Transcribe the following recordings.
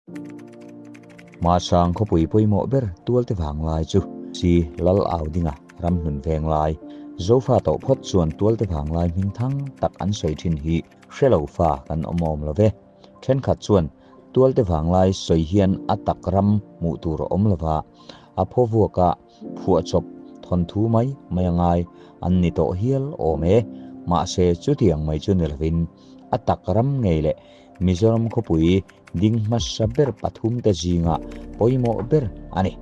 Hmasang khawpui pawimawh ber tualte vanglai chu si Lal Au Dinga ramhlun veng lai. Zofa tawh phawt chuan tualte vanglai hming thang tak an sawi thin hi hre lo fa kan awm awm lo ve. Thenkhat chuan tualte vanglai sawi hian a tak ram hmuh tur a awm lo va, a phaw vuaka phuahchawp thawnthu mai mai a ngai an ni tawh hial awm e. Mahse chutiang mai chu ni lovin a tak ram ngei leh Mizoram khawpui ding hmasa ber pathumte zinga pawimawh ber a ni.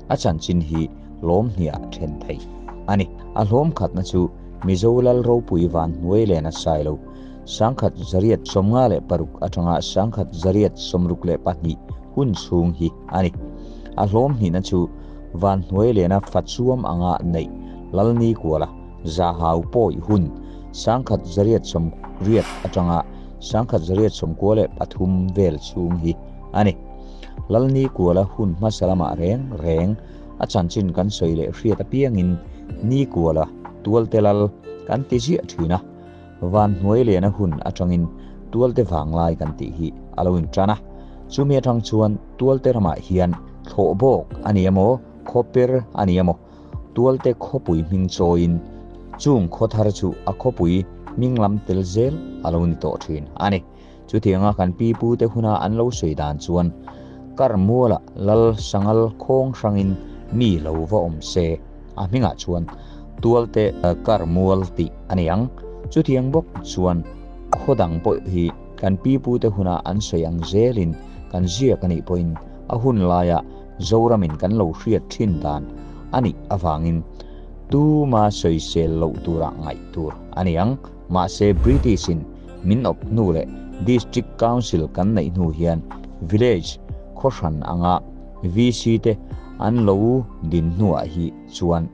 A chanchin hi lawm hniah then theih a ni. A hlawm khatna chu Mizo Lal ropui van hnuai len a sai lo. 1856 atanga 1862 hun chhung hi a ni. A hlawm hnihna chu van hnuai lena fachuam anga neih Lalni Kuala Zahau pawi hun 1880 atanga 1893 vel chhung hi a ni. Lalni Kuala hun hmasa lamah reng reng a chanchin kan sawi leh hriat apiangin Ni Kuala tualte lal kan ti ziah thin a, van hnuai lena hun atangin tualte vanglai kan tih hi a lo intan a. Chumi atang chuan tualte ramah hian thlawhbawk a ni emaw, khawper a ni emaw, Tualte khawpui hming chawiin chung khaw thar chu a khawpui hming lam tel zel a lo ni tawh thin a ni. Chutianga kan pi pute huna an lo sawi dan chuan kar mualah lal sangal khawng hrangin mi lo va awm se a hmingah chuan tualte kar mual tih a ni ang. Chutiang bawk chuan khaw dang pawh hi kan pi pute huna an sawi ang zelin kan ziak a nih pawhin a hun laiah Zoramin kan lo hriat thin dan a nih avangin tuma sawisel loh tura ngaih tur a ni ang. Mahse British-in min awp hnu leh District Council kan neih hnu hian Village khaw hran anga VC te an lo din hnuah hi chuan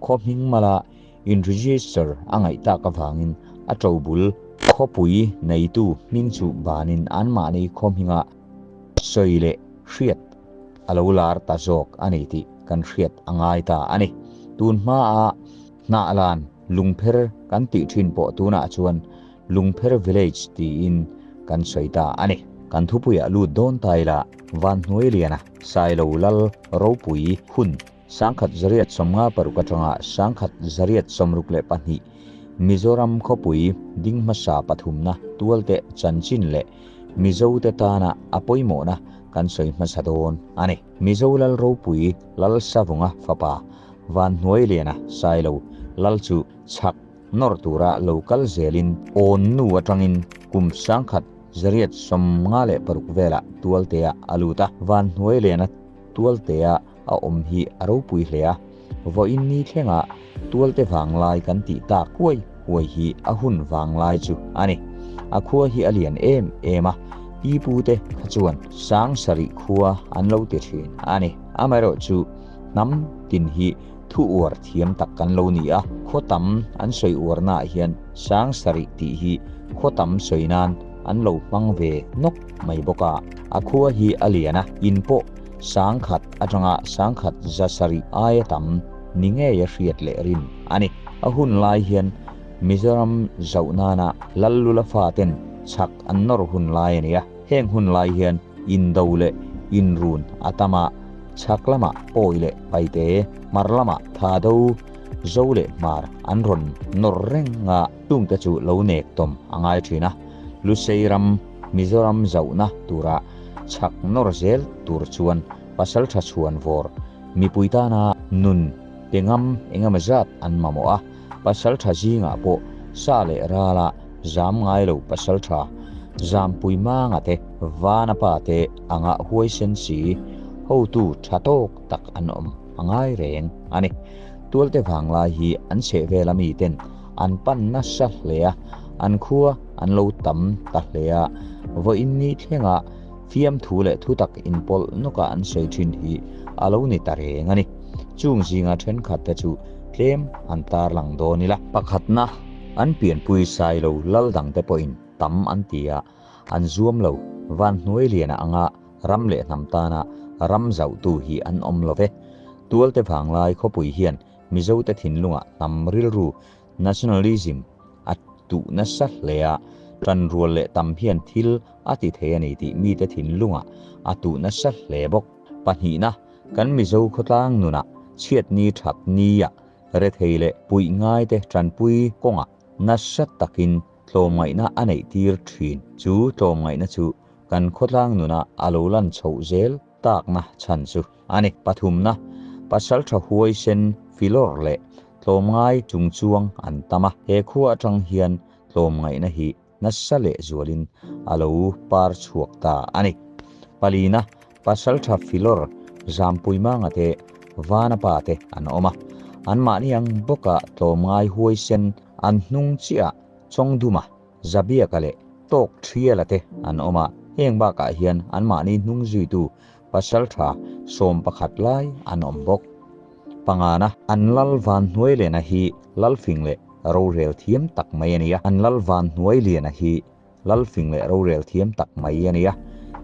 khaw hming mala in-register a ngaih tak avangin a tobul khawpui neitu hming chu banin anmahni khaw hminga sawi leh hriat a lo lar ta zawk a ni tih kan hriat a ngai ta a ni. Tun hmaa hnah lan lungpher kan tih thin pawh tunah chuan Lungpher Village tiin kan sawi ta a ni. Kan thupuiah lut dawn ta ila Vanhnuailiana Sailo Lal ropui hun 1856 atanga 1862 Mizoram khawpui ding hmasa pathumna tualte chanchin leh Mizote tana a pawimawhna kan sawi hmasa dawn a ni. Mizo Lal ropui Lal Savunga fapa Vanhnuailiana Sailo Lal chu chhak nawr tura lo kal zelin awn nu atangin kum 1856 velah tualtea a lut a. Vanhnuailiana tualtea a awm hi a ropui hle a, vawiin ni thlengah tualte vanglai kan tih tak huai huai hi a hun vanglai chu a ni. A khua hi a lian em em a, pi pute kha chuan sang sarih khua an lo ti thin a ni. Amaherawhchu hnam tin hi thu uar thiam tak kan lo ni a, khaw tam an sawi uarnaah hian sang sarih tih hi khaw tam sawi nan an lo hmang ve nawk mai bawk a. A khua hi a lian a, in pawh 1000 atanga 1700 aia tam ni ngei a hriat leh rin a ni. A hun lai hian Mizoram zauh nana Lallula faten chhak an nawr hun lai a ni a. Heng hun lai hian indo leh inrun a tam a, chhak lamah pawi leh paite, hmar lamah thado, zo leh hmar an rawn nawr reng a, chungte chu lo nek tawm a ngai thin a. Lusei ram Mizoram zauhna tura chhak nawr zel tur chuan pasaltha chhuan vawr mipui tana nun pe ngam engemaw zat an mamawh a, pasaltha zingah pawh sa leh rala zam ngai lo pasaltha zampui manga te vana pa te anga huaisen si hotu tha tawk tak an awm a ngai reng a ni. Tualte vanglai hi an chhehvel a miten an pan nasa hle a, an khua an lo tam ta hle a, vawiin ni thlenga fiamthu leh thutak inpawlh nawka an sawi thin hi a lo ni ta reng a ni. Chung zinga thenkhat te chu tlem an tarlang dawn ila. Pakhatna, an pianpui Sailo lal dangte pawhin tam an ti a, an zuam lo, van hnuai liana anga ram leh hnam tana ram zauhtu hi an awm lo ve. Tualte vanglai khawpui hian Mizote thinlungah hnam rilru, nationalism, a tuh nasa hle a, Tanrual leh tam hian thil a ti thei a ni tih mite thinlungah a tuh nasa hle bawk. Pahnihna, kan Mizo khawtlang nunah chhiatni thatnia rethei leh puih ngaite tanpui kawngah nasa takin tlawmngaihna a neih tir thin. Chu tlawmngaihna chu kan khawtlang nunah a lo lan chhoh zel takna chhan chu a ni. Pathumna, pasaltha huaisen filawr leh tlawmngai chungchuang an tam a, he khua atang hian tlawmngaihna hi nasa lehzualin a lo par chhuak ta a ni. Palina, pasaltha filawr Zampuimanga te Vanapa te an awm a, anmahni ang bawka tlawmngai huaisen an hnung chiah Chawngduma, Zabiaka leh Tawk Thiala te an awm a, heng bakah hian anmahni hnung zuitu pasaltha 11 lai an awm bawk. Pangana, an lal Vanhnuailiana hi Lalfing leh rorel thiam tak mai a ni a, an lal Vanhnuailiana hi Lalfing leh rorel thiam tak mai a ni a.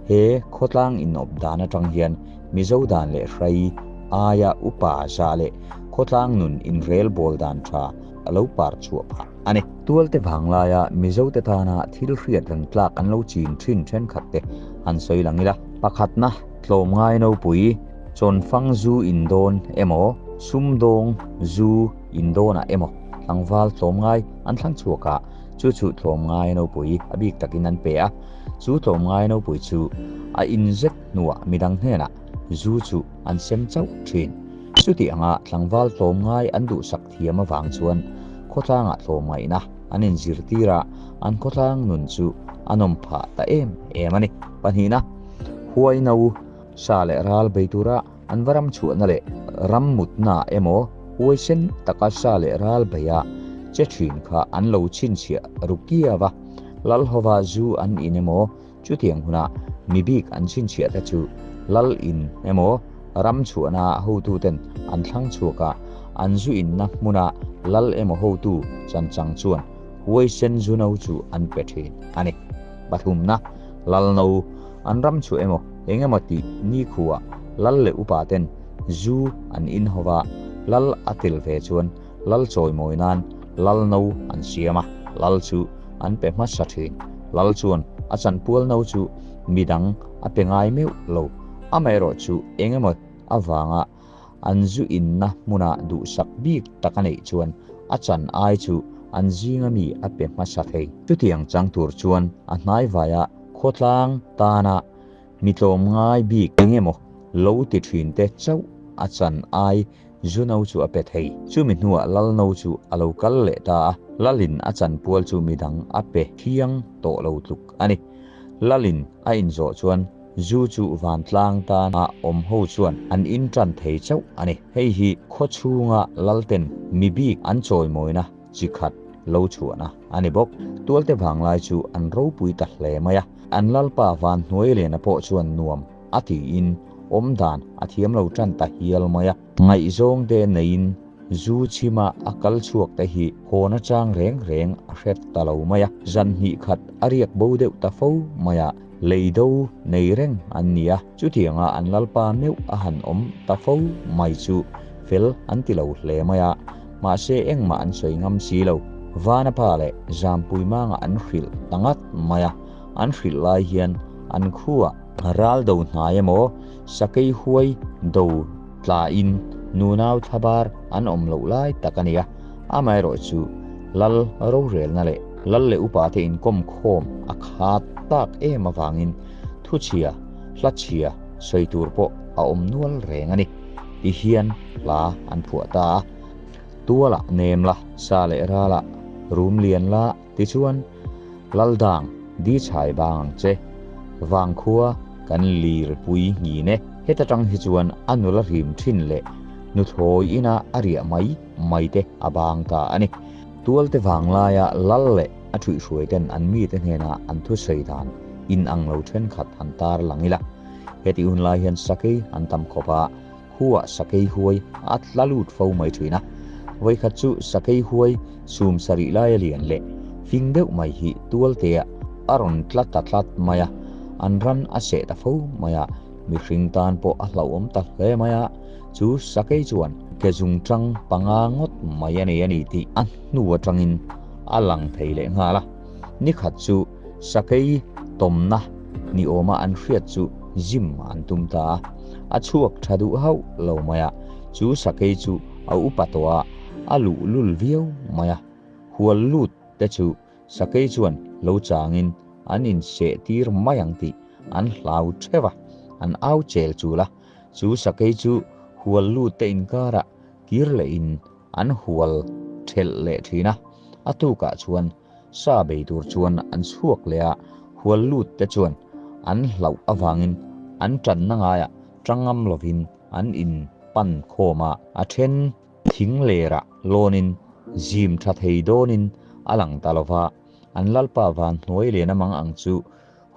He khawtlang inawp dan atang hian Mizo dan leh hrai aia upa zah leh khawtlang nun inrel bawl dan tha a lo par chhuah phah a ni. Tualte vanglaia Mizote tana thil hriat reng tlak an lo chin thin thenkhat te han sawi lang ila. Pakhatna, tlawmngai nopui, chawnfang zu indawn emaw, sumdawng zu indawnah emaw tlangval tlawmngai an thlang chhuak a, chu chu tlawmngai nopui a bik takin an pe a. Chu tlawmngai nopui chu a inzet hnuah midang hnenah zu chu an sem chauh thin. Chuti anga tlangval tlawmngai an duhsak thiam avang chuan khawtlangah tlawmngaihna an inzirtir a, an khawtlang nun chu a nawm phah ta em em a ni. Pahnihna, huai no sa leh ral bei tura an va ram chhuahna leh ram mutna emaw huaisen taka sa leh ral beia che thin kha an lo chhinchhiah ru kiau a, Lalhova zu an in emaw Chutiang hunah mi bik an chhinchhiah te chu lal in emaw ram chhuahna hotuten an thlang chhuak a, an zu inna hmuna lal emaw hotu chanchang chuan huaisen zu no chu an pe thin a ni. Pathumna, lal no an ram chhuah emaw eng emaw tih nikhuah lal leh upa ten zu an in ho va, lal a tel ve chuan lal chawimawi nan lal no an siam a, lal chu an pe hmasa thin. Lal chuan a chanpual no chu midang a pe ngai meuh lo, amaherawh chu eng emaw avanga an zu inna hmuna duhsak bik tak a neih chuan a chan ai chu an zinga mi a pe hmasa thei. Chutiang chang tur chuan a hnaivaia khawtlang tana mi tlawmngai bik eng emaw lo ti thin te chauh a chan ai zu no chu a pe thei. Chumi hnuah lal no chu a lo kal leh ta a, lalin a chanpual chu midang a pe thiang tawh lo tluk a ni. Lalin a inzawh chuan zu chu vantlang tana awm ho chuan an in tan thei chauh a ni. Hei hi khaw chhunga lalten mi bik an chawimawina chi khat lo chhuahna a ni bawk. Tualte vanglai chu an ropui ta hle mai a, an lalpa Vanhnuailiana pawh chuan nuam a tiin awmdan a thiam lo tan ta hial mai a. Ngaihzawng te neiin zu chhima a kal chhuak te hi hawn atang reng reng a hret ta lo mai a, zan hnih khat a riak bo deuh ta fo mai a, lei do nei reng an ni a, chutianga an lalpa meuh a han awm ta fo mai chu fel an ti lo hle mai a, mahse engmah an sawi ngam si lo. Vanapa leh Zampuimanga an hrilh ta ngat mai a, an hrilh lai hian an khuah ral do hnai emaw sakei huai do tlain nunau thlabar an awm loh lai tak a ni a, amaherawh chu lal rorelna leh lal leh upa te inkawm khawm a khat tak em avangin thuchhia, hlachhia sawi tur pawh a awm nual reng a ni. Tihian hla an phuah ta a, Tualah nem la, sa leh ralah rum lian la, Tichuan, Laldang, di chhai bang ang che. Vangkhua kan lirpui nghin e. Heta tang hi chuan a nula rim thin leh nuthlawi ina a riah mai mai te a bang ta a ni. Tualte vanglaia lal leh a thuihhruai ten an mite hnena an thusawi dan inang lo thenkhat han tar lang ila. Heti hun lai hian sakei an tam khawp a, Khuah sakei huai a tla lut fo mai thin a, vawikhat chu sakei huai sum sarih laia lian leh fing deuh mai hi tualtea a rawn tla ta tlat mai a, an ran a seh ta fo mai a, mihring tan pawh a hlauhawm ta hle mai a, chu sakei chuan ke zungtang panga ngawt mai a nei a ni tih a hnu atangin a lang thei leh nghal a. Ni khat chu sakei tawmna ni awma an hriat chu zim an tum ta a, a chhuak tha duh hauh lo mai a, chu sakei chu a upa tawh a, a luhlul viau mai a, hual lut te chu sakei chuan lo changin an inseh tir mai ang tih an hlau theuh a, an au chel chul a, chu sakei chu hual lut te inkarah kir lehin an hual thelh leh thin a, a tukah chuan sa bei tur chuan an chhuak leh a, hual lut te chuan an hlauh avangin an tanna ngaiah tangam lovin an in pan khawm a, a then thing lerah lawnin zim tha thei dawnin a lang ta lova, an lalpa van hnuai lena mang ang chu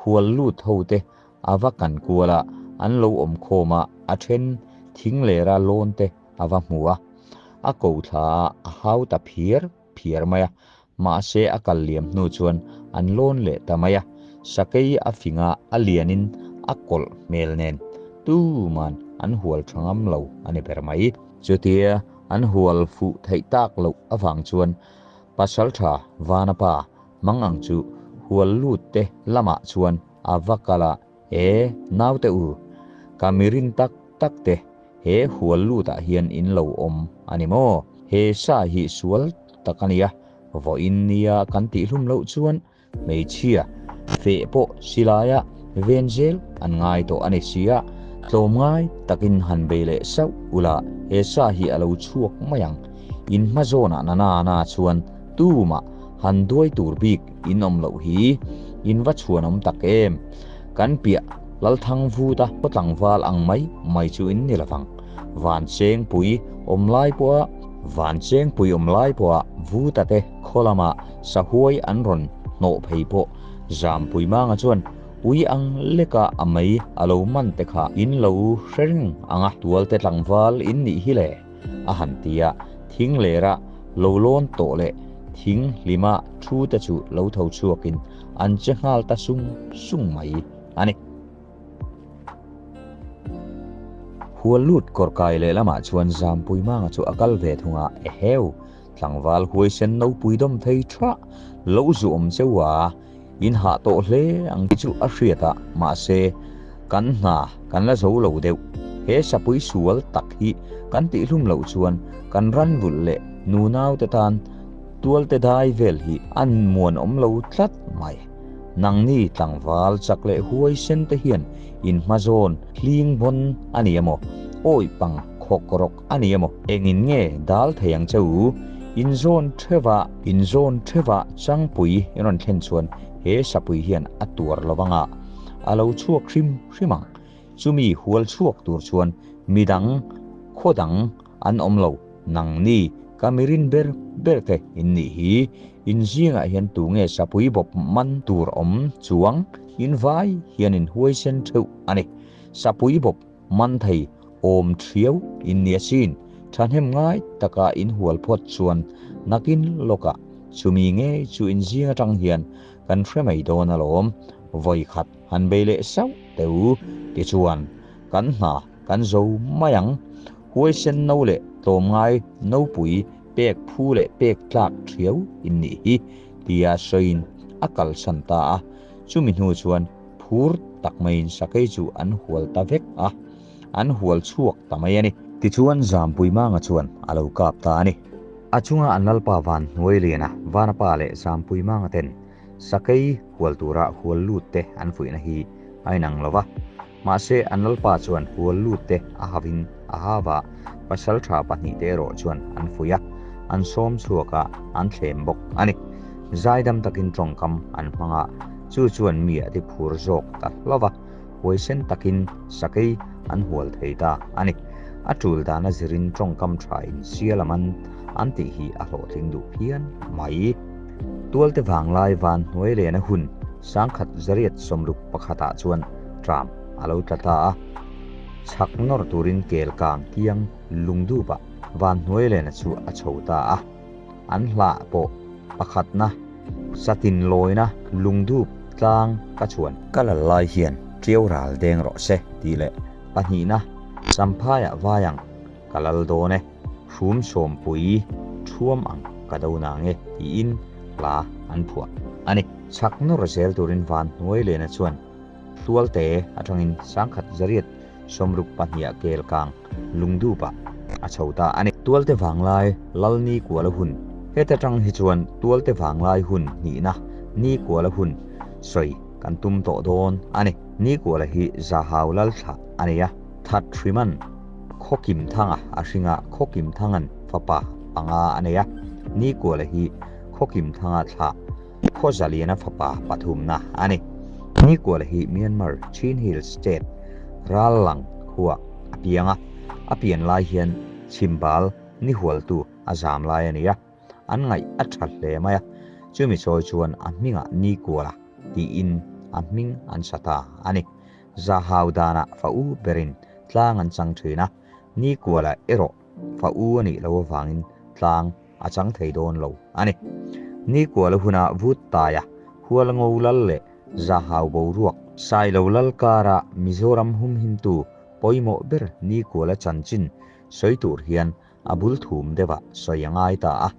hual lut ho te a va kan kual a, an lo awm khawm a, a then thing lera lawn te a va hmu a, a ko thla a, a hau ta phiar phiar mai a, mahse a kal liam hnu chuan an lawn leh ta mai a, sakei a fing a, a lianin a kawlh hmel nen tuman an hual tha ngam lo a ni ber mai. Chutia an hual fuh theih tak loh avang chuan Pasaltha Vanapa mang ang chu hual lut te lamah chuan a va kal a, E naute u, ka mirin tak tak te he hual lutah hian in lo awm a ni maw? He sa hi sual tak a nia, vawiin nia kan tihhlum loh chuan hmeichhia feh pawh silaia ven zel an ngai tawh a ni sia, tlawmngai takin han bei leh sauh ula he sa hi a lo chhuak mai ang. In hma zawnah na na na chuan tumah han duai tur bik in awm loh hi in va chhuanawm tak em! Kan piah Lalthang Vuta khaw tlangval ang mai mai chu in ni lovang. Van Chengpui awm lai pawha Van Chengpui awm lai pawha Vuta te khaw lama sahuai an rawn hnawh phei pawh Zampui Manga chuan ui ang leka a mei a lo man te kha in lo hre reng ang a, tualte tlangval in nih hi le! a han ti a, thing lera lo lawn tawh leh thing hlima thu te chu lo tho chhuakin an che nghal ta sung sung mai a ni. Hual lut kawr kai leh lamah chuan Zampui Manga chu a kal ve thung a, Eheu, tlangval huaisen nopui dawm thei tha lo zu awm cheu a, in hah tawh hle ang tih chu a hriat a, mahse, kan hna kan la zo lo deuh. He sapui sual tak hi kan tihhlum loh chuan kan ran vulh leh nunaute tan tualte dai vel hi an muanawm lo tlat mai. Nangni tlangval chak leh huaisen te hian in hmazawn hling vawn a ni emaw, awih pang khawk rawk a ni emaw, engin nge dal thei ang che u? In zawn theuh a, in zawn theuh a changpui in rawn thlen chuan he sapui hian a tuar lo vang a, a lo chhuak hrim hrim ang. Chumi hual chhuak tur chuan midang, khaw dang an awm lo. Nangni ka mirin ber ber te in nih hi, in zingah hian tunge sapui bawp man tur awm chuang in vai hian in huaisen theuh a ni. Sapui bawp man thei awm thiau in ni asin, thahnem ngai taka in hual phawt chuan nakin lawkah chumi ngei chu in zing atang hian kan hre mai dawn alawm, vawi khat han bei leh sauh teh u tichuan kan hna kan zo mai ang. Huaisen no leh tlawmngai nopui pek phu leh pek tlak thiau in nih hi, tia sawiin a kalsan ta a. Chumi hnu chuan phur tak maiin sakei chu an hual ta vek a, an hual chhuak ta mai a ni. Tichuan Zampui Manga chuan a lo kap ta a ni. A chunga an lalpa van hnuai liana Vanapa leh Zampui Manga ten sakei hual tura hual lut te an fuihna hi a inang lo va. Mahse an lalpa chuan hual lut te a havin a hav a, pasaltha pahnihte erawh chuan an fuih a, an sawm chhuak a, an thlem bawk a ni. Zaidam takin tawngkam an hmang a, chu chuan mi a ti phur zawk ta hlauh a, huaisen takin sakei an hual thei ta a ni. A tul dana zirin tawngkam tha in sial a man an tih hi a hlawhtling duh phian mai. Tualte vanglai van hnuai lena hun sangkhat zariat sawmruk pakhatah chuan tram a lo tla ta a. Chhak nawr turin kel kang kiang lungdupah van hnuai lena chu a chho ta a. An hlah pawh pakhatna satin lawina lungdup tlang ka chhuan. Ka lal lai hian ṭiau ral deng rawh se tih leh pahnihna Champhaiah vai ang ka lal dawn e. Hrum sawmpui thuam ang ka do na nge tiin hla an phuah. a ni. Chhak nawr zel turin Vanhnuailena chuan Tualte atangin 1862 ah Kelkang lungdupah a chho ta a ni. Tualte vanglai Lal Nikuala hun Heta tang hi chuan Tualte vanglai hun hnihna Nikuala hun sawi kan tum tawh dawn a ni. Nikuala hi Zahau Lalthlah a nei a, Thathriman Khawkimthanga a hring a, Khawkimthanga'n fapa panga a nei a, Nikuala hi Khawkimthanga thlah Khawzaliana fapa pathumna a ni. Nikuala hi Myanmar Chin Hills State Rallang khua a piang a, a pian lai hian chhimbal nihualtu a zam lai a ni a, an ngaih a tha hle mai a, chumi chawi chuan a hmingah Nikuala tiin a hming an sa ta a ni. Zahau danah fa u berin tlang an chang thin a, Nikuala erawh fa u a nih loh avangin tlang a chang thei dawn lo a ni. Nikuala huna vut taia Hualngo lal leh Zahau boruak Sailo lal kara Mizoram humhimtu pawimawh ber Nikuala chanchin sawi tur hian a bul thum deuhah sawi a ngai ta a,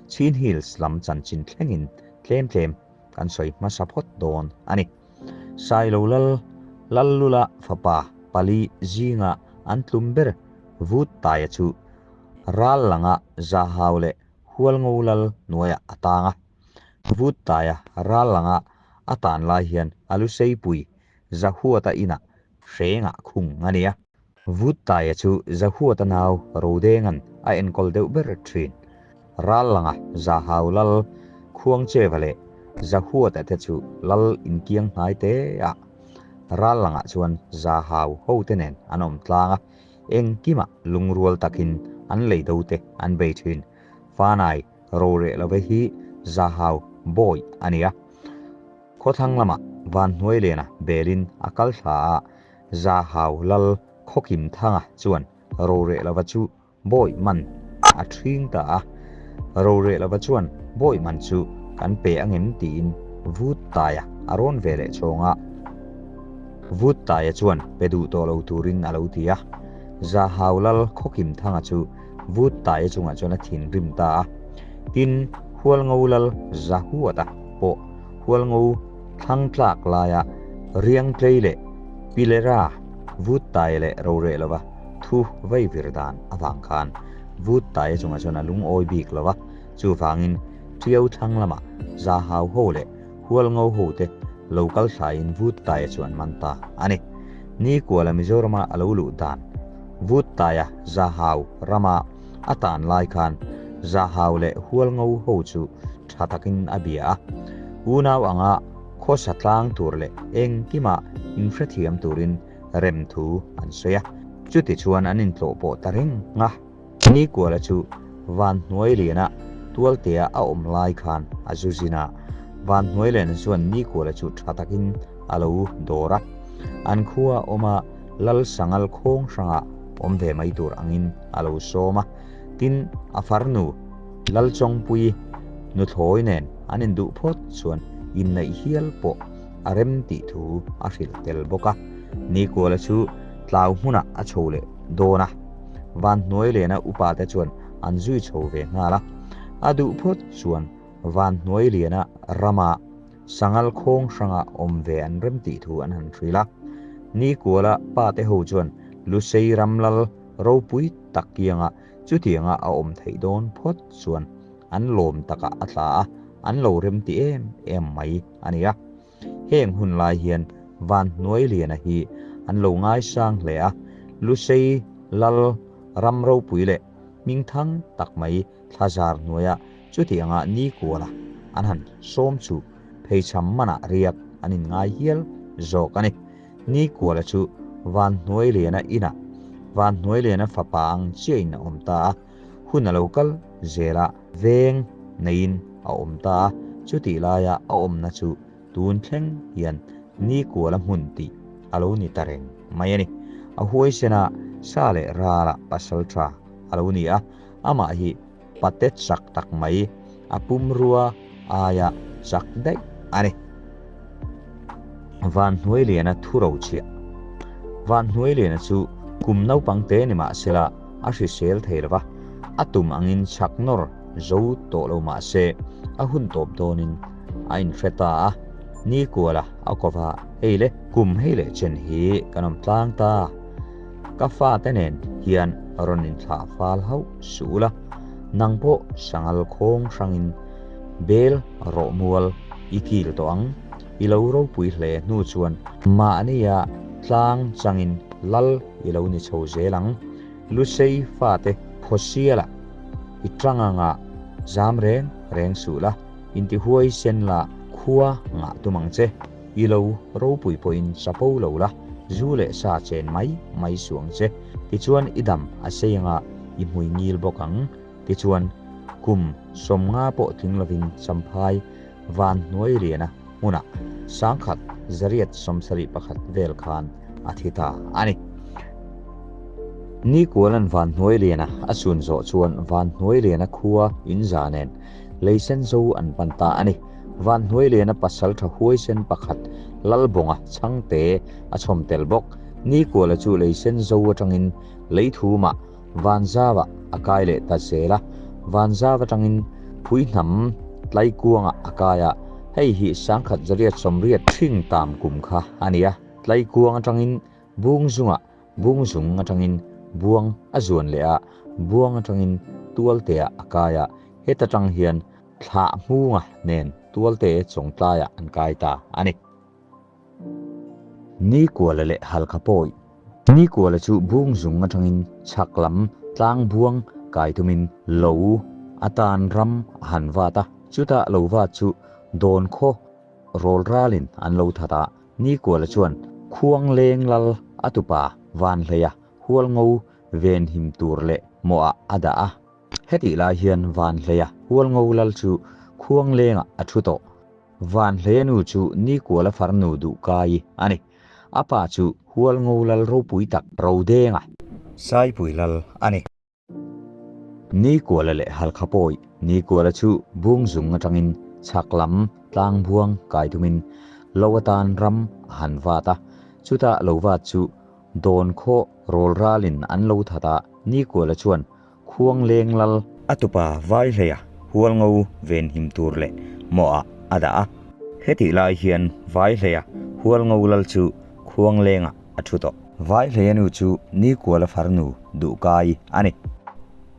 Chin Hills lam chanchin thlengin tlem tlem kan sawi hmasa phawt dawn a ni. Sailo lal Lallula fapa pali zinga an tlum ber vut taia chu ral langa Zahau leh Hualngo lal hnuaiah a tang a. Vut taia ral langa a tan lai hian a luseipui Zahuata inah hrengah khung a ni a. Vut taia chu Zahuata nau Rodenga'n a enkawl deuh ber thin. Ral langa Zahau lal Khuangcheva leh Zahuata te chu lal inkiang hnai te ah ral langah chuan Zahau hote nen an awm tlang a, engkimah lungrual takin an lei do te an bei thin. Fanai roreh love hi Zahau bawi a ni a. Khawthlang lamah Vanhnuailena belin a kal thla a, Zahau lal Khawkimthanga chuan roreh lova chu Bawi man a ṭhing ta a, roreh lova chuan bawi man chu kan pe angem tiin vut taia a rawn ve leh chhawng a. Vut taia chuan pe duh tawh lo turin a lo ti a. Zahau lal Khawkimthanga chu vut taia chungah chuan a thinrim ta a. Tin, Hualngo lal Zahuata pawh Hualngo thlang tlak laia Riangtlei leh Pilera vut taia leh roreh lova thu vei vir dan avang khan vut taia chungah chuan a lungawi bik lo a, chuvangin Ṭiau thlang lamah Zahau ho leh Hualngo ho te lo kal thlaiin vut taia chu an man ta a ni. Nikuala Mizorama a lo luh dan vut taia Zahau rama a tan lai khan Zahau leh Hualngo ho chu tha takin a bia a, unau anga khawsa tlang tur leh engkima inhrethiam turin rem thu an sawi a. Chuti chuan an intlawh pawh ta reng a. Nikuala chu Vanhnuailiana Tualtea a awm lai khan a zu zin a. Vanhnuailiana chuan Nikuala chu tha takin a lo dawr a. An khua awma Lal Sangal khawng hranga awm ve mai tur angin a lo sawm a. Tin, a farnu Lalchawngpui nuthlawi nen an induh phawt chuan inneih hial pawh a rem tih thu a hrilh tel bawk a. Nikuala chu tlau hmunah a chho leh dawn a, Vanhnuailena upate chuan an zui chho ve nghal a. A duh phawt chuan Vanhnuailiana rama sangal khawng hranga awm ve an rem tih thu an han hrilh a. Nikuala pate ho chuan Lusei ramlal ropui tak kianga chutianga a awm theih dawn phawt chuan an lawm takah a tla a, an lo rem ti em em mai a ni a. Heng hun lai hian Vanhnuailiana hi an lo ngaisang hle a, Lusei Lal ram ropui leh hmingthang tak mai thlazar hnuaia chutianga nikuala an han sawm chu pheichham manah riak an inngai hial zawk a ni. Nikuala chu Vanhnuailiana inah Vanhnuailiana fapa ang chiahin a awm ta a, hun a lo kal zel a, veng neiin a awm ta a, chutih laia a awmna chu tun thleng hian Nikuala hmun tih a lo ni ta reng mai a ni. A huaisen a, sa leh rala pasal tha a lo ni a, amah hi pate chak tak mai, a pumrua aia chak daih a ni. Vanhnuailiana thu rochhiah Vanhnuailiana chu kum naupang te ni mah sela a hrisel thei lo va, a tum angin chak nawr zo tawh lo mah se a hun tawp dawnin a inhre ta a. Nikuala a ko va, Hei le, kum hei leh chen hi kan awm tlang ta. Ka fate nen hian rawn inthlah fal hauh suh ula, nang pawh sangal khawng hrangin bel rawh mual i kil tawh ang. I lo ropui hle hnu chuan mahnia tlang changin lal i lo ni chho zel ang. Lusei fate phawsialah i tang anga zam reng reng suh la, intihuai sen la khua ngah tum ang che. I lo ropui pawhin chapo lo la, zu leh sa chen mai mai suh ang che. Tichuan i dam a sei anga i hmui ngil bawk ang. Tichuan kum 50 pawh tling lovin Champhai van hnuai riana hmunah 1871 vel khan a thi ta a ni. Nikualan van hnuai liana a chhun zawh chuan van hnuai liana khua in za nen leisen zo an pan ta a ni. Van hnuai liana pasal tha huaisen pakhat Lalbawnga chhangte a chhawm tel bawk. Nikuala chu leisen zo atangin leithumah Vanzava a kai leh ta zel a, Vanzava atangin Phuihnam Tlaikuangah a kai a, hei hi 1880 hring tam kum kha a ni a, Tlaikuang atangin Bungzungah, Bungzung atangin Buang a zuan leh a, Buang atangin Tualteah a kai a, heta tang hian Thlahmunga nen Tualte Chawngtlaiah an kai ta a ni. Nikuala leh Halkha pawi. Nikuala chu Bungzung atangin chhak lam tlang buang kai tumin lo atan ram a han vat a, chutah lo vat chu dawn khaw rawl ralin an lo that a. Nikuala chuan Khuang leng lal a tupa Vanhleia hualngo venhim tur leh mawhah a dah a. Hetih lai hian Vanhleia hualngo lal chu Khuang lengah a thu tawh. Vanhleia nu chu Nikuala farnu Duhkai a ni. A pa chu Hualngo lal ropui tak Rodenga. Saipui lal a ni. Nikuala leh Halkha pawi Nikuala chu Bungzung atangin chhak lam tlangbuang kai tumin lo atan ram a han vat a, chutah lo vat chu dawn khaw rawl ralin an lo that a, Nikuala chuan Khuang leng lal. A tupa Vaihleia hualngo venhim tur leh mawhah a dah a. Hetih lai hian Vaihleia hualngo lal chu Khuang lengah a thu tawh. Vaihleia nu chu Nikuala farnu Duhkai a ni.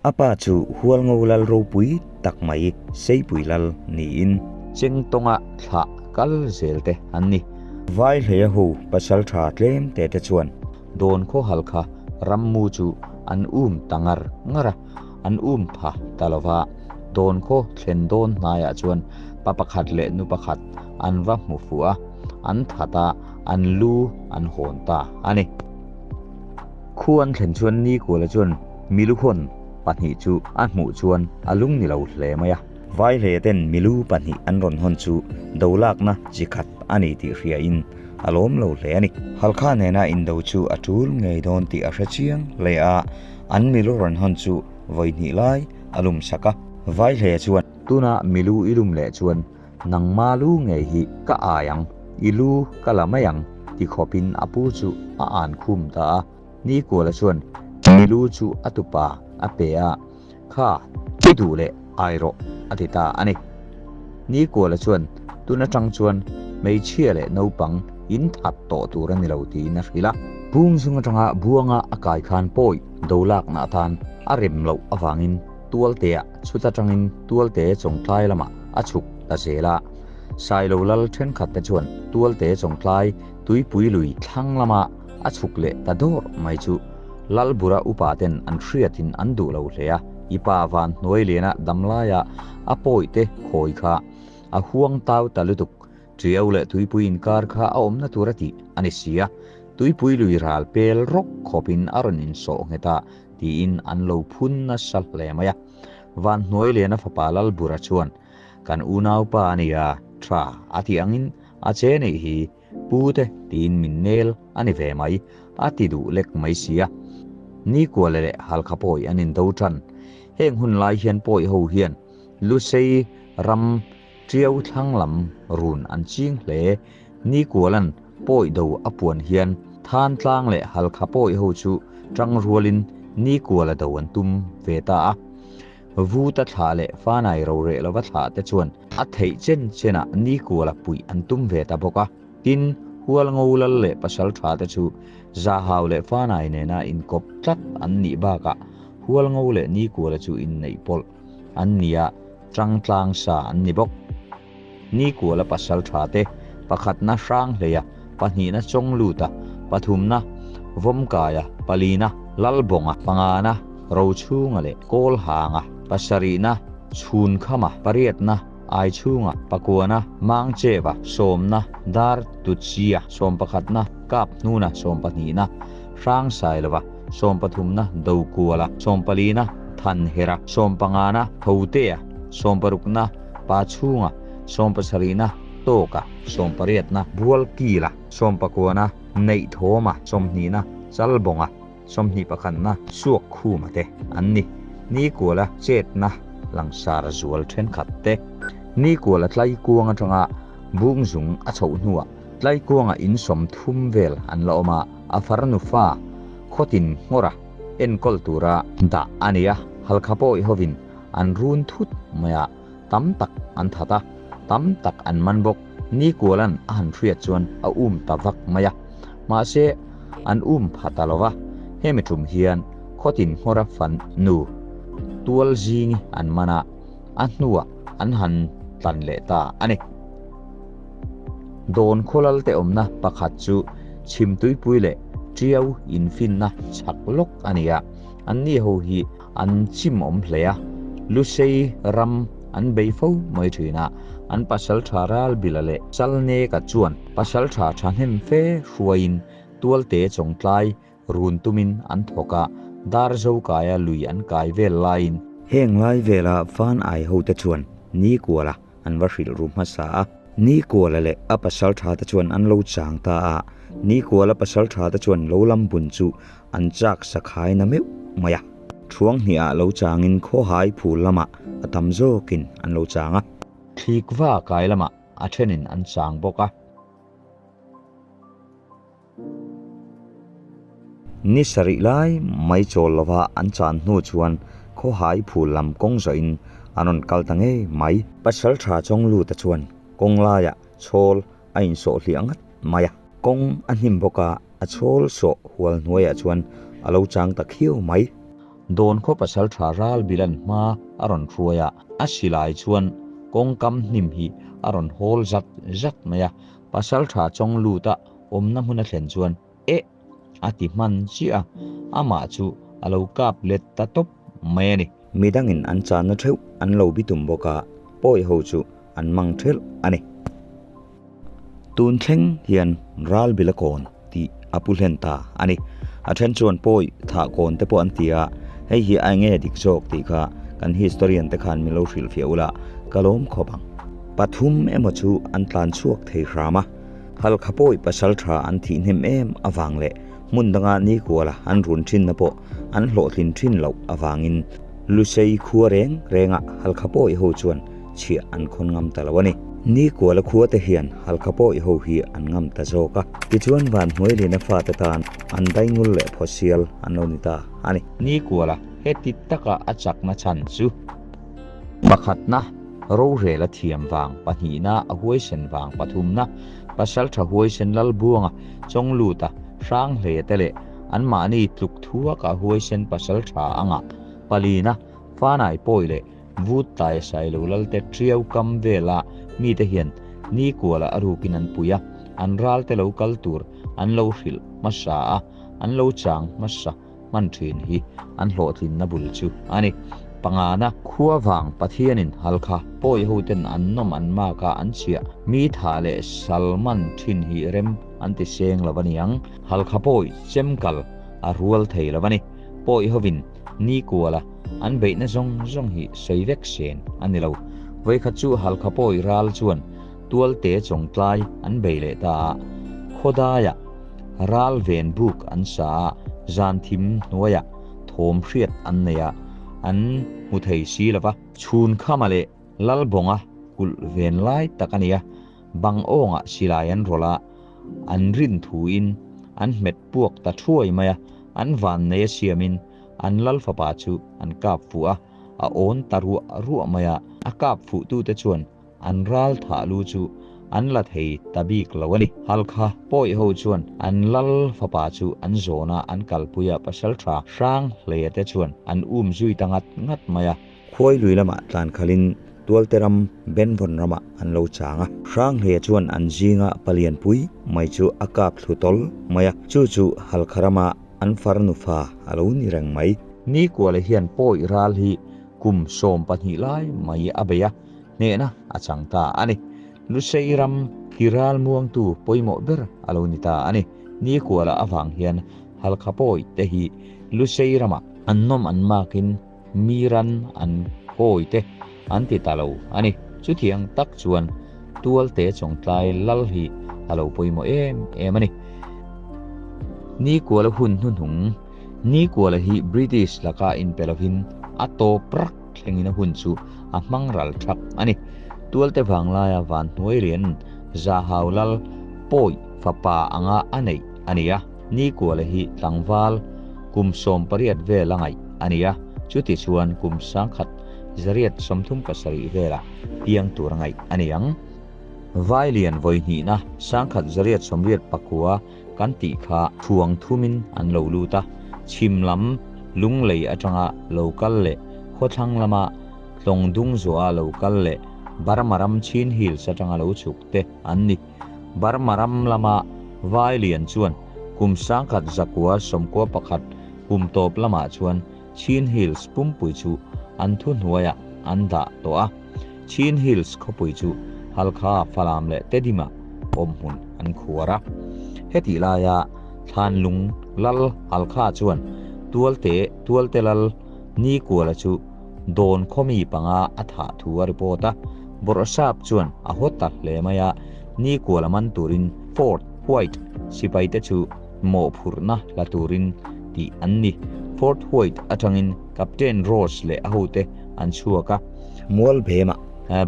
A pa chu hualngo lal ropui tak mai Seipui lal niin. Chengtawnga thlah kal zel te an ni. Vaihleia ho pasal tha tlem te te chuan Dawn khaw hal kha rammu chu an um ta ngar ngar a, an um pha ta lo va. Dawn khaw thlen dawn hnaiah chuan pa pakhat leh nu pakhat an va hmu fuh a, an that a, an lu an hawn ta a ni. Khu an thlen chuan Nikuala chuan miluhawn pahnih chu a hmuh chuan a lung ni lo hle mai a. Vaihle ten milu pahnih an rawn hawn chu dolakna chi khat a ni tih hriain a lawm lo hle a ni. Halkha nena indo chu a tul ngei dawn tih a hre chiang hle a, an milu rawn hawn chu vawi hnih lai a lum sak a. Vaihle chuan. Tuna milu i lum leh chuan nangma lu ngei hi ka ai ang, i lu ka la mai ang ti khawpin a pu chu a an khum ta a. Nikuala chuan milu chu a tupa a pe a. Kha, i duh leh ai rawh, a ti ta a ni. Nikuala chuan tun atang chuan hmeichhia leh naupang in that tawh tur a ni lo tiin a hrilh a. Bungzung atanga buanga a kai khan pawi do lakna atan a rem loh avangin Tualtea chhut atangin Tualte Chawngtlai lamah a chhuk ta zel a. Sailo lal thenkhat te chuan Tualte Chawngtlai tuipui lui thlang lama a chhuk leh ta dawr mai chu Lalbura upa ten an hriatin an duh lo hle a, i pa van hnuai liana damlaia a pawihte khawi kha a huang tau ta lutuk, Tiau leh tuipui inkar kha a awmna tur a tih a ni si a, tuipui lui ral pel rawk khawpin a rawn insawh nghet a tiin an lo phun nasa hle mai a. Van hnuai liana fapa Lalbura chuan, Kan unaupa a nia, tha a tih angin a che neih hi Pu te tiin min nel a ni ve mai, a ti duh lek mai sia. Nikuala leh Halkha pawi an indo tan. Heng hun lai hian pawi ho hian Lusei ram Tiau thlang lam run an ching hle. Nikualan pawi do a puan hian Thantlang leh Halkha pawi ho chu tang rualin Nikuala do an tum ve ta a. Vuta thlah leh Fanai roreh lova thlah te chuan a theih chen chenah Nikuala puih an tum ve ta bawk a. Tin, Hualngo lal leh pasaltha te chu Zahau leh Fanai nena inkawp tlat an nih bakah Hualngo leh Nikuala chu inneih pawlh an ni a, tangtlang sa an ni bawk. Nikuala pasaltha te, pakhatna Hranghleia, pahnihna Chawngluta, pathumna Vawmkaia, palina Lalbawnga, pangana Rochhunga leh Kawlhanga, pasarihna Chhunkhama, pariatna Aichhunga, pakuana Mangcheva, sawmna Dartuchia, sawmpakhatna Kaphnuna, sawmpahnihna Hrangsailova, sawmpathumna Dokuala, sawmpalina Thanhera, sawmpangana Thotea, sawmparukna Pachhunga, sawmpasarihna Tawka, sawmpariatna Bualkila, sawmpakuana Neihthawma, sawmhnihna Chalbawnga, sawmhnih pakhatna Suakkhuma te an ni. Nikuala chetna langsar zual thenkhat te. Nikuala Tlaikuang atanga Bungzung a chhoh hnuah Tlaikuanga in 30 vel an la awm a, a farnu fa khawtin nghawra enkawl tura dah a ni a, Halkha pawh hovin an run thut mai a, tam tak an that a, tam tak an man bawk. Nikualan a han hriat chuan a um ta vak mai a, mahse an um pha ta lo va, hemi tum hian khawtin nghawra fan nu tual zingi an man a, a hnuah an han tlan leh ta a ni. Dawn khawlal te awmna pakhat chu Chhimtuipui leh Tiau infinna chhak lawk a ni a, anni ho hi an chim awm hle a, Lusei ram an bei fo mai thin a, an pasaltha Ralbila leh Chalneka chuan pasaltha thahnem fe hruaiin Tualte chawngtlai run tumin an thawk a, Darzokaia lui an kai vel laiin. Heng lai vela Van Ai hote chuan Nikuala an va hrilh ru hmasa a. Nikuala leh a pasaltha te chuan an lo chang ta a, Nikuala pasaltha te chuan lo lam bun chu an chak sakhai na meuh mai a. Thuang hniah lo changin khawhai phul lamah a tam zawkin an lo chang a. Thlikva kai lamah a thenin an chang bawk a. Ni sarih lai mai chawl lova an chan hnu chuan khawhai phul lam kawng zawhin an rawn kal ta ngei mai. Pasaltha Chawngluta chuan kawng laiah chhawl a insawh hliah ngat mai a. Kawng a hnim bawk a, a chhawl sawh hual hnuaiah chuan a lo chang ta khiau mai. Dawn khaw pasaltha Ralbilan hma a rawn hruai a, a silai chuan kawngkam hnim hi a rawn hawl zat zat mai a. Pasaltha Chawngluta awmna hmun a thlen chuan Eh! a ti hman chiah a, amah chu a lo kap let ta tawp mai a ni. Midangin an channa theuh an lo bitum bawk a, pawi ho chu an mang thelh a ni. Tun thleng hian Ralbila kawn tih a pu hlen ta a ni. A then chuan pawi thah kawn te pawh an ti a, hei hi a enge dik zawk tih kha kan historian te khan min lo hrilhfiah ula ka lawm khawp ang. Pathum emaw chu an tlan chhuak thei hram a. Halkha pawi pasal tha an thih hnem em avang leh hmun danga nikuala an run thinna pawh an hlawhtlin thin loh avangin Lusei khua reng renga Halkha pawi ho chuan chhiah an khawn ngam ta lo a ni. Nikuala khua te hian Halkha pawi ho hi an ngam ta zawk a, tichuan Vanhnuailina fate tan an daingul leh phawsial an lo ni ta a ni. Nikuala heti taka a chakna chhan chu pakhatna rorel a thiam vang, pahnihna a huaisen vang, pathumna pasaltha huaisen Lalbuanga, Chawngluta, Hranghlea te leh anmahni tluk thuaka huaisen pasaltha anga palina Fanai pawi leh Vut tai Sailo Lalte Tiau kam vela mite hian nikuala a rukin an pui a, an ralte lo kal tur an lo hrilh hmasa a, an lo chang hmasa hman thin hi an hlawhtlinna bul chu a ni. Pangana, khua vang Pathianin Halkha pawi hoten an nawm an mak a an chhiah mi tha leh salman thin hi rem an ti seng lo a niang. Halkha pawi chemkal a rual thei lo a ni. Pawi hovin nikuala an beihna zawng zawng hi sawi vek sen a ni lo. Vawikhat chu Halkha pawi ral chuan Tualte chawngtlai an bei leh ta a, khawdaiah ral ven buk an sa a, zan thim hnuaiah thawm hriat an nei a, an hmu thei si lo va. Chhun khama leh Lalbawnga kulh ven lai tak a ni a, bang awngah silai an rawlh a, an rin thuin an hmet puak ta thuai mai a, an van nei a siamin an Lal fapa chu an kap fuh a. a awn ta ruah ruah mai a, a kap fuhtute chuan an ral thah lu chu an la thei ta bik lo a ni. Halkha Pawi ho chuan an lal fapa chu an zawn a, an kalpui a, pasaltha Hranghleia te chuan an um zui ta ngat ngat mai a. Khuai lui lamah tlan khalin Tualte ram Benvawn ramah an lo chang a. Hranghleia chuan an zinga palian pui mai chu a kap thlu tawl mai a, chu chu Halkha rama an farnu fa a lo ni reng mai. Nikuala hian Pawi ral hi kum 12 lai mai a bei a, hnehna a chang ta a ni. Lusei ram hi ral muangtu pawimawh ber a lo ni ta a ni. Nikuala avang hian Halkha Pawi te hi Lusei ramah an nawm an makin mi ran an kawi te an ti ta lo a ni. Chutiang tak chuan Tualte Chawngtlai lal hi a lo pawimawh em em a ni. Nikuala hun hnuhnung, Nikuala hi British laka inpe lovin a tawp rak thlengin a hun chu a hmang ral thak a ni. Tualte vanglaia Vanhnuai lian Zahau lal Pawi fapa anga a neih a ni a. Nikuala hi tlangval kum 18 vel a ngaih a ni a, chuti chuan kum 1937 velah piang tur a ngaih a ni ang. Vailian vawi hnihna 1989 kan tih kha thuang thumin an lo lut a, chhim lam Lunglei atanga lo kal leh khawthlang lama Tlawng dung zuah lo kal leh Burma ram Chin Hills atanga lo chhuk te an ni. Burma ram lama Vailian chuan kum 1991 kum tawp lamah chuan Chin Hills pumpui chu an thuhnuaiah an dah tawh a. Chin Hills khawpui chu Halkha, Falam leh Tedima awm hmun an khuar a. Hetih laia Thlanlung lal Halkha chuan Tualte Tualte lal Nikuala chu Dawn khawmi panga a thah thu a report a. Bawrhsap chuan a haw ta hle mai a, Nikuala man turin Fort White sipaite chu mawhphurhna la turin tih an ni. Fort White atangin Captain Ross leh a hote an chhuak a. Mualbemah,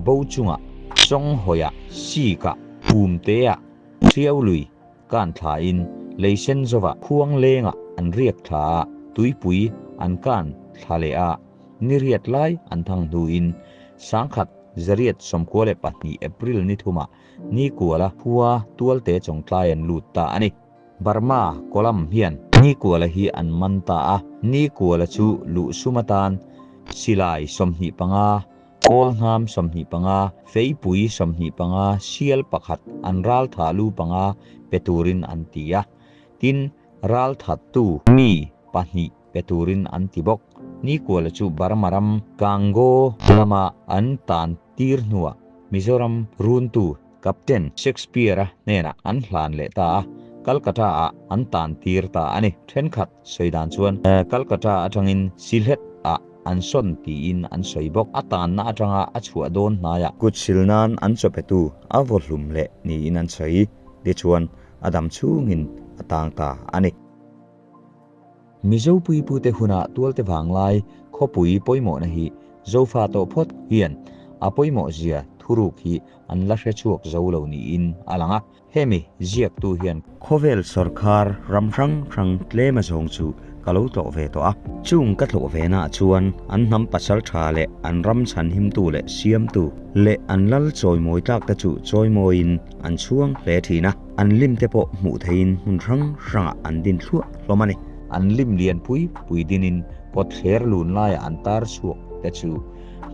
Bo chungah, Chawnghawiah, Sikah, Pumteah, Hriaului kan thlain Leisen zova khuang lengah an riak thla a, tuipui an kan thla leh a, ni riat lai an thang hnuin 1992 April ni thumah Nikuala khua Tualte Chawngtlai an lut ta a ni. Burma Kolam hian Nikuala hi an man ta a, Nikuala chu luh sum atan silai 25, kawl hnam 25, feipui 25, sial pakhat an ral thah lu panga pe turin an ti a. Tin, ral thattu mi pahnih pe turin an ti bawk. Nikuala chu Burma ram Kango lama an tan tir hnuah Mizoram runtu Captain Shakespeare-a hnenah an hlan leh ta a, Calcutta-ah an tan tir ta a ni. Thenkhat sawi dan chuan Calcutta atangin Sylhet-ah an sawn tiin an sawi bawk. A tanna atanga a chhuah dawn hnaiah. Kut sil nan an chawpetu a vaw hlum leh niin an sawi. Tichuan a dam chhungin a tang ta a ni. Mizo puipute huna Tualte vanglai khawpui pawimawhna hi Zofa tawh phawt hian a pawimawh zia thuruk hi an la hre chhuak zo lo niin a lang a. Hemi ziaktu hian. Khawvel sawrkar ram hrang hrang tlem azawng chu ka lo tlawh ve tawh a. Chung ka tlawh ve naah chuan an hnam pasal tha leh an ram chhanhimtu leh siamtu leh an lal chawimawi tlak te chu chawimawiin an chhuang hle thin a. An lim te pawh hmuh theihin hmun hrang hrangah an din thluah hlawm a ni. An lim lian pui pui dinin kawtthler lun laiah an tar chhuak te chu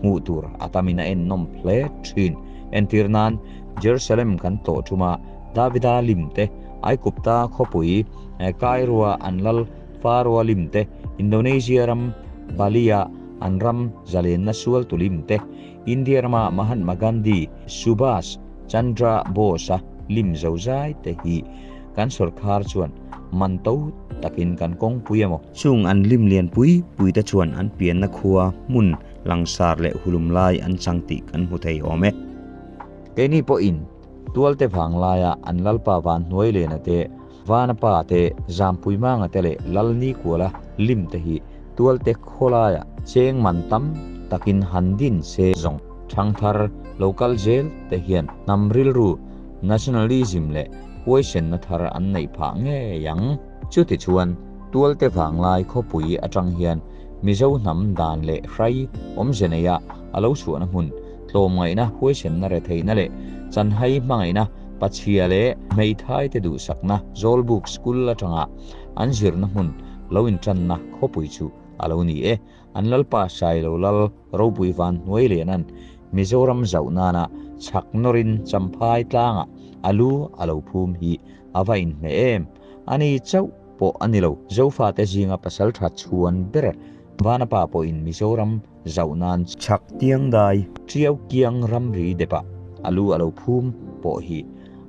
hmuh tur a tamin a ennawm hle thin. Entir nan, Jerusalem kan tlawh thuma Davida lim te, Aikupta khawpui Cairo-a an lal Pharaoh-a lim te, Indonesia ram Bali-a an ram zalenna sualtu lim te, India rama Mahatma Gandhi, Subhas Chandra Bose-a lim zozai te hi kan sawrkhar chuan man to takin kan kawngpui emaw? Chung an lim lian pui pui te chuan an pianna khua hmun langsar leh hulum lai an chang tih kan hmu thei awm e. Keini pawhin Tualte vanglaia an Lalpa Vanhnuailena te, Vanapa te, Zampuimanga te leh Lalnikuala lim te hi Tualte khawlaia cheng man tam takin han din se zawng. Thangthar lo kal zel te hian hnam rilru, nationalism, leh huaisenna thar an neih phah ngei ang. Chutichuan, Tualte vanglai khawpui atang hian Mizo hnam dan leh hrai awmze neia a lo chhuahna hmun, tlawmngaihna, huaisenna retheihna leh chanhai hmangaihna, pachhia leh hmeithaite duhsakna Zawlbuk School atanga an zirna hmun lo intanna khawpui chu a lo ni e. An Lalpa Sailo Lal ropui van hnuai lianan Mizoram zauh nana chhak nawrin Champhai tlangah a lu a lo phum hi a va inhmeh em? Ani chauh pawh a ni lo. Zofate zinga pasaltha chhuan ber Vanapa pawhin Mizoram zauh nan chhak tiang dai Tiau kiang ramri depah a lu a lo phum pawh hi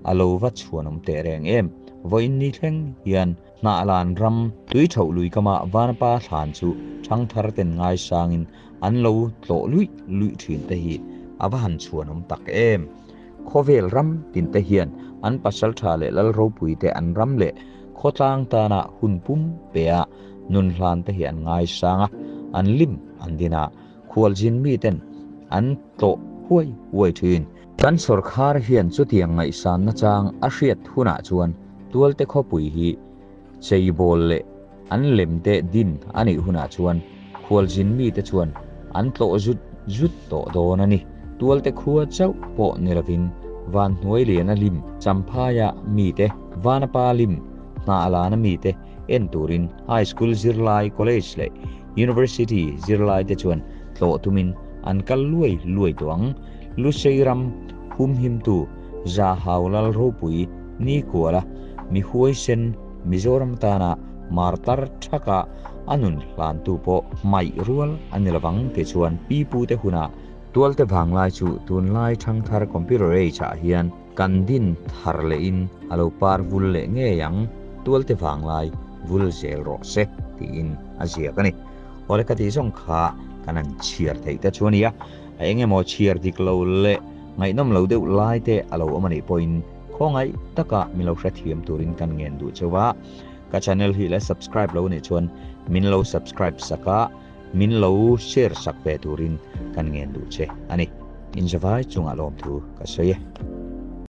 a lo va chhuanawm teh reng em? Vawiin ni thleng hian Hnahlan ram tui thauh lui kama Vanapa thlan chu thangthar ten ngaisangin an lo tlawh luih luih thin te hi a va han chhuanawm tak em. Khawvel ram tin te hian an pasaltha leh lal ropui te an ram leh khawtlang tana hun pum pe a nun hlan te hi an ngaisang a, an lim an din a, khualzin mi ten an tlawh huai huai thin. Kan sawrkhar hian chutiang ngaihsanna chang a hriat hunah chuan Tualte khawpui hi cheibawl leh an lemte din a nih hunah chuan khualzin mite chuan an tlawh zut zut tawh dawn a ni. Tualte khua chauh pawh ni lovin Vanhnuailiana lim Champhaia mite, Vanapa lim Hnahlana mite en turin High School zirlai, College leh University zirlaite chuan tlawh tumin an kal luai luai tawh ang. Lusei ram humhimtu Zahau Lal Ropui Nikuala mi huaisen Mizoram tana martar thaka a nun hlantu pawh hmaih rual a ni lovang tih chuan pi pute hunah Tualte vanglai chu tunlai thangthar computer age ah hian kan din thar lehin a lo par vul leh ngei ang, Tualte vanglai vul zel rawh se tiin a ziak a ni. Awle ka tih zawng kha kan han chhiar theih te chu a nia, a eng emaw chhiar dik lo leh ngaihnawm lo deuh lai te a lo awm a nih pawhin Khawngaih taka min lo hrethiam turin kan ngen duh cheu a, ka channel hi la subscribe lo nih chuan min lo subscribe sak a, min lo share sak ve turin kan ngen duh che a ni. Inzavai chungah lawmthu ka sawi e.